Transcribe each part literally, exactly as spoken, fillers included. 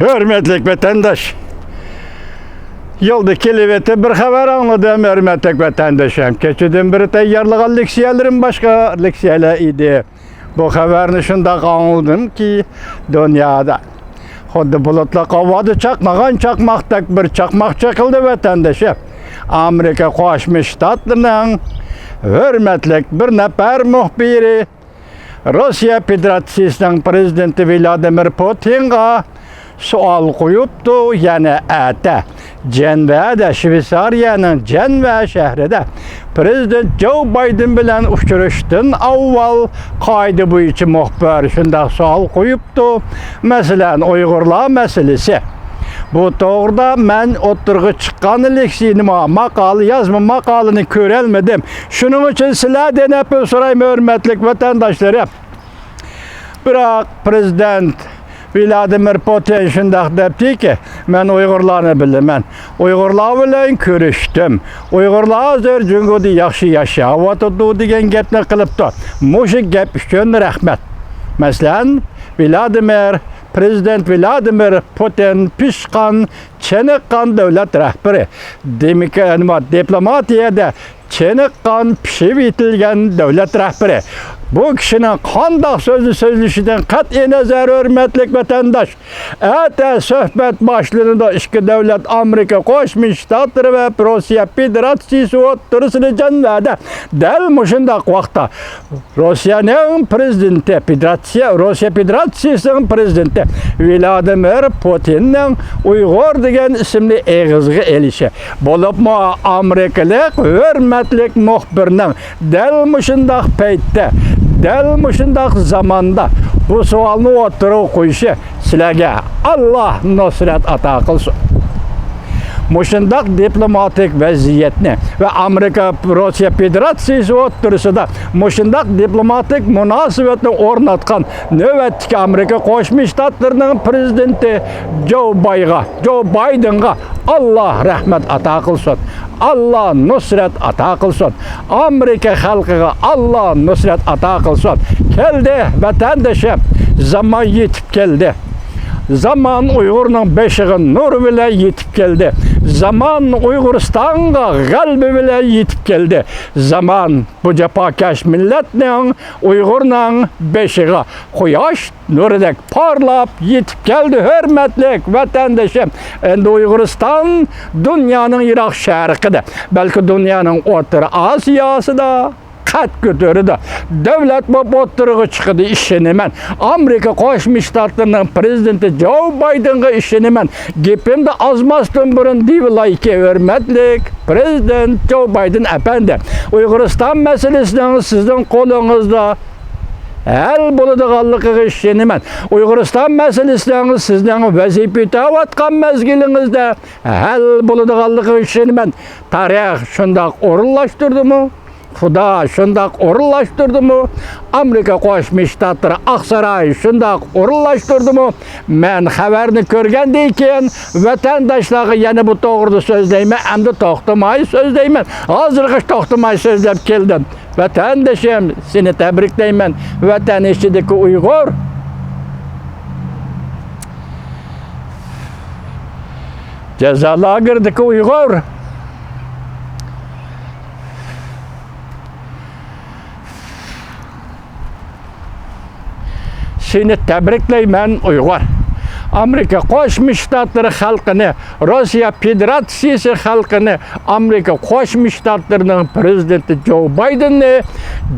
ھۆرمەتلىك ۋەتەنداش، يولدا كېلىۋېتىپ بىر خەۋەر ئاڭلىدىم، ھۆرمەتلىك ۋەتەنداشىم. كېچىدىن بېرى تەييارلىغان لېكسىيەلىرىم باشقا لېكسىيەلەر ئىدى. بۇ خەۋەرنى شۇنداق ئاڭلىدىمكى، دۇنيادا خۇددى بۇلۇتلۇق ھاۋادا چاقنىغان چاقماقتەك بىر چاقماق چېقىلدى، ۋەتەندىشىم. ئامېرىكا قوشما شتاتلىرىنىڭ ھۆرمەتلىك بىر نەپەر مۇخبىرى روسىيە فېدېراتسىيىسىنىڭ پىرېزىدېنتى ۋلادىمىر پۇتىنغا سوئال قويۇپتۇ، يەنى ئەتە جەنۋەدە، شۋېتسارىيەنىڭ جەنۋە شەھىرىدە پىرېزىدېنت جو بايدېن بىلەن ئۇچرىشىشتىن ئاۋۋال قائىدە بويىچە مۇخبىر شۇنداق سوئال قويۇپتۇ. مەسىلەن، ئۇيغۇرلار مەسىلىسى. بۇ توغرىدا مەن ئوتتۇرىغا چىققان لېكسىيىنى، ماقالە، يازما ماقالىنى كۆرەلمىدىم. شۇنىڭ ئۈچۈن سىلەردىن ئەپۇ سورايمەن، ھۆرمەتلىك ۋەتەنداشلىرىم. بىراق پىرېزىدېنت ۋلادىمىر پۇتىن شۇنداق دەپتىكى، مەن ئۇيغۇرلارنى بىلىمەن، ئۇيغۇرلار بىلەن كۆرۈشتۈم، ئۇيغۇرلار ھازىر جۇڭگودا ياخشى ياشاۋاتىدۇ دېگەن گەپنى قىلىپتۇ. مۇشۇ گەپ ئۈچۈن رەھمەت. مەسىلەن، ۋلادىمىر، پىرېزىدېنت ۋلادىمىر پۇتىن پىشقان، چېنىققان دۆلەت رەھبىرى، دېمىك-، نېمە، دىپلوماتىيەدە چېنىققان، پىشىۋېتىلگەن دۆلەت رەھبىرى. بۇ كىشىنىڭ قانداق سۆزنى سۆزلىشىدىن قەتئىينەزەر، ھۆرمەتلىك ۋەتەنداش، ئەتە سۆھبەت باشلىنىدۇ. ئىككى دۆلەت، ئامېرىكا قوشما شتاتلىرى ۋە روسىيە فېدېراتسىيىسى ئوتتۇرىسىدا جەنۋەدە دەل مۇشۇنداق ۋاقىتتا روسىيەنىڭ پىرېزىدېنتى، فېدېراتسىيە، روسىيە فېدېراتسىيىسىنىڭ پىرېزىدېنتى ۋلادىمىر پۇتىننىڭ ئۇيغۇر دېگەن ئىسىمنى ئېغىزغا ئېلىشى، بولۇپمۇ ئامېرىكىلىق ھۆرمەتلىك مۇخبىرنىڭ دەل مۇشۇنداق پەيتتە، دەل مۇشۇنداق زاماندا بۇ سوئالنى ئوتتۇرىغا قويۇشى سىلەرگە ئاللا نۇسرەت ئاتا قىلسۇن. مۇشۇنداق دىپلوماتىك ۋەزىيەتنى ۋە ئامېرىكا روسىيە فېدېراتسىيىسى ئوتتۇرىسىدا مۇشۇنداق دىپلوماتىك مۇناسىۋەتنى ئورناتقان نۆۋەتتىكى ئامېرىكا قوشما شتاتلىرىنىڭ پىرېزىدېنتى جو بايغا، جو بايدېنغا ئاللا رەھمەت ئاتا قىلسۇن. ئاللا نۇسرەت ئاتا قىلسۇن. ئامېرىكا خەلقىگە ئاللا نۇسرەت ئاتا قىلسۇن. كەلدى، ۋەتەندىشىم، زامان يېتىپ كەلدى. زامان ئۇيغۇرنىڭ بېشىغا نۇر بىلەن يېتىپ كەلدى. زامان ئۇيغۇرىستانغا غەلىبە بىلەن يېتىپ كەلدى. زامان بۇ جاپاكەش مىللەتنىڭ، ئۇيغۇرنىڭ بېشىغا قۇياش نۇرىدەك پارلاپ يېتىپ كەلدى، ھۆرمەتلىك ۋەتەندىشىم. ئەمدى ئۇيغۇرىستان دۇنيانىڭ يىراق شەرقىدە، بەلكى دۇنيانىڭ ئوتتۇرا ئاسىياسىدا قەد كۆتۈرىدۇ، دۆلەت بولۇپ ئوتتۇرىغا چىقىدۇ، ئىشىنىمەن. ئامېرىكا قوشما شتاتلىرىنىڭ پىرېزىدېنتى جو بايدېنغا ئىشىنىمەن. گېپىمنى ئازماستىن بۇرۇن دېيىۋالايكى، ھۆرمەتلىك پىرېزىدېنت جو بايدېن ئەپەندى، ئۇيغۇرىستان مەسىلىسىنىڭ سىزنىڭ قولىڭىزدا ھەل بولىدىغانلىقىغا ئىشىنىمەن. ئۇيغۇرىستان مەسىلىسىنىڭ سىزنىڭ ۋەزىپە ئۆتەۋاتقان مەزگىلىڭىزدە ھەل بولىدىغانلىقىغا ئىشىنىمەن. تارىخ شۇنداق ئورۇنلاشتۇردىمۇ؟ خۇدا شۇنداق ئورۇنلاشتۇردىمۇ؟ ئامېرىكا قوشما شتاتلىرى، ئاقساراي شۇنداق ئورۇنلاشتۇردىمۇ؟ مەن خەۋەرنى كۆرگەندىن كېيىن، ۋەتەنداشلارغا يەنە بۇ توغرىدا سۆزلەيمەن، ئەمدى توختىماي سۆزلەيمەن. ھازىرغىچە توختىماي سۆزلەپ كەلدىم. ۋەتەندىشىم، سېنى تەبرىكلەيمەن. ۋەتەن ئىچىدىكى ئۇيغۇر، جازا لاگېرىدىكى ئۇيغۇر، سېنى تەبرىكلەيمەن، ئۇيغۇر. ئامېرىكا قوشما شتاتلىرى خەلقىنى، روسىيە فېدېراتسىيىسى خەلقىنى، ئامېرىكا قوشما شتاتلىرىنىڭ پىرېزىدېنتى جو بايدېننى،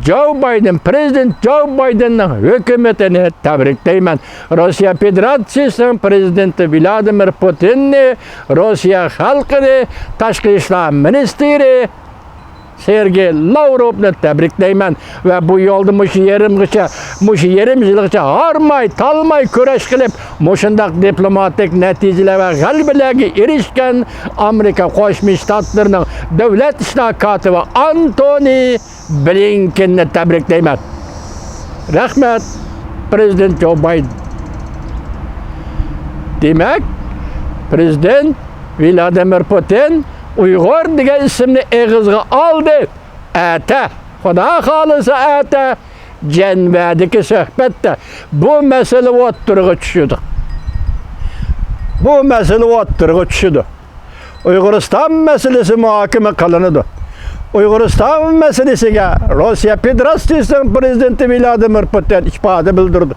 جو بايدېن، پىرېزىدېنت جو بايدېننىڭ ھۆكۈمىتىنى تەبرىكلەيمەن. روسىيە فېدېراتسىيىسىنىڭ پىرېزىدېنتى ۋلادىمىر پۇتىننى، روسىيە خەلقىنى، تاشقى ئىشلار مىنىستىرى سېرگېي لاۋروفنى تەبرىكلەيمەن ۋە بۇ يولدا مۇشۇ يېرىمغىچە، مۇشۇ يېرىم يىلغىچە ھارماي، تالماي كۈرەش قىلىپ، مۇشۇنداق دىپلوماتىك نەتىجىلەر ۋە غەلىبىلەرگە ئېرىشكەن ئامېرىكا قوشما شتاتلىرىنىڭ دۆلەت ئىشلار كاتىپى ئانتونى بلىنكېننى تەبرىكلەيمەن. رەھمەت، پىرېزىدېنت جو بايدېن. دېمەك، پىرېزىدېنت ۋلادىمىر پۇتىن ئۇيغۇر دېگەن ئىسىمنى ئېغىزغا ئالدى. ئەتە، خۇدا خالىسا ئەتە جەنۋەدىكى سۆھبەتتە بۇ مەسىلە ئوتتۇرىغا چۈشىدۇ. بۇ مەسىلە ئوتتۇرىغا چۈشىدۇ. ئۇيغۇرىستان مەسىلىسى مۇھاكىمە قىلىنىدۇ. ئۇيغۇرىستان مەسىلىسىگە روسىيە فېدېراتسىيىسىنىڭ پرېزىدېنتى ۋلادىمىر پۇتىن ئىپادە بىلدۈردى.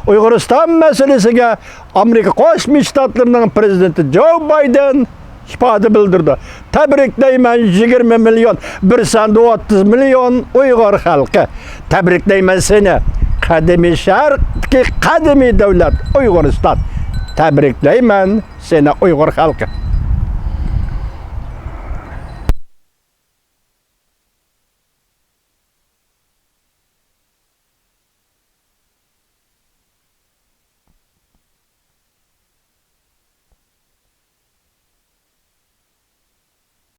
ئۇيغۇرىستان مەسىلىسىگە ئامېرىكا قوشما شتاتلىرىنىڭ پرېزىدېنتى جو بايدېن ئىپادە بىلدۈردى. تەبرىكلەيمەن، يىگىرمە مىليون، بىر سەندە ئوتتۇز مىليون ئۇيغۇر خەلقى. تەبرىكلەيمەن سېنى، قەدىمىي شەرقتىكى قەدىمىي دۆلەت ئۇيغۇرىستان. تەبرىكلەيمەن سېنى، ئۇيغۇر خەلقى.